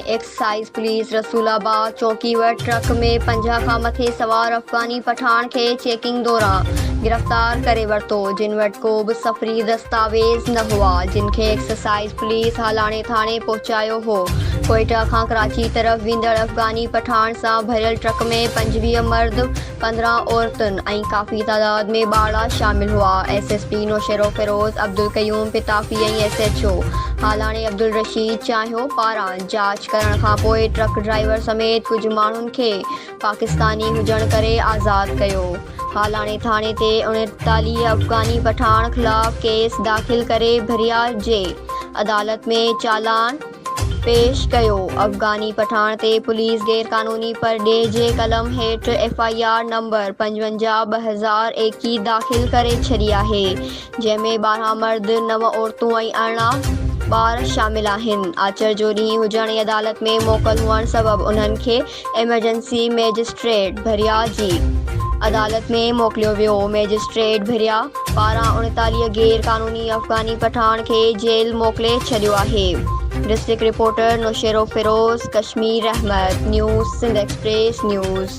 Excise police رسول آباد چونڪي وٽ ٽرڪ ۾ 50 کان مٿي سوار افغاني پٺاڻ کي چيڪنگ دوران گرفتار ڪري ورتو، جن وٽ ڪو به سفري دستاويز نه هئا، جن کي ايڪسائيز پوليس هالاڻي ٿاڻي پهچايو هو. ڪوئيٽا کان ڪراچي طرف ويندڙ افغاني پٺاڻ سان ڀريل ٽرڪ ۾ 25 مرد، 15 عورتن ۽ ڪافي تعداد ۾ ٻارڙا شامل هئا. S S P Naushahro Feroze Abdul Qayyum Pitafi ۽ S H O Halani Abdul Rasheed Chanhio پاران جاچ ڪرڻ کانپوء ٽرڪ ڊرائيور سميت ڪجهه ماڻهن کي پاڪستاني هجڻ ڪري آزاد ڪيو. هالاڻي ٿاڻي تي 39 افغاني پٺاڻ خلاف ڪيس داخل ڪري ڀريا جي عدالت ۾ چالان پيش ڪيو. افغاني پٺاڻ تي پوليس غيرقانوني پرڏيهه جي قلم هيٺ ايف I R number 55 2021 داخل ڪري ڇڏي آهي، جنهن ۾ 12 مرد، نو عورتون ۽ 18 ٻار شامل آهن. آچر جو ڏينهن هجڻ ۽ عدالت ۾ موڪل هئڻ سبب انهن کي ايمرجنسي مئجسٽريٽ ڀريا جي عدالت ۾ موڪليو ويو. مئجسٽريٽ ڀريا پاران 39 غير قانوني افغاني پٺاڻ کي جيل موڪلي ڇڏيو آهي. District reporter Naushahro Feroze, Kashmir Ahmed, news Sindh express news.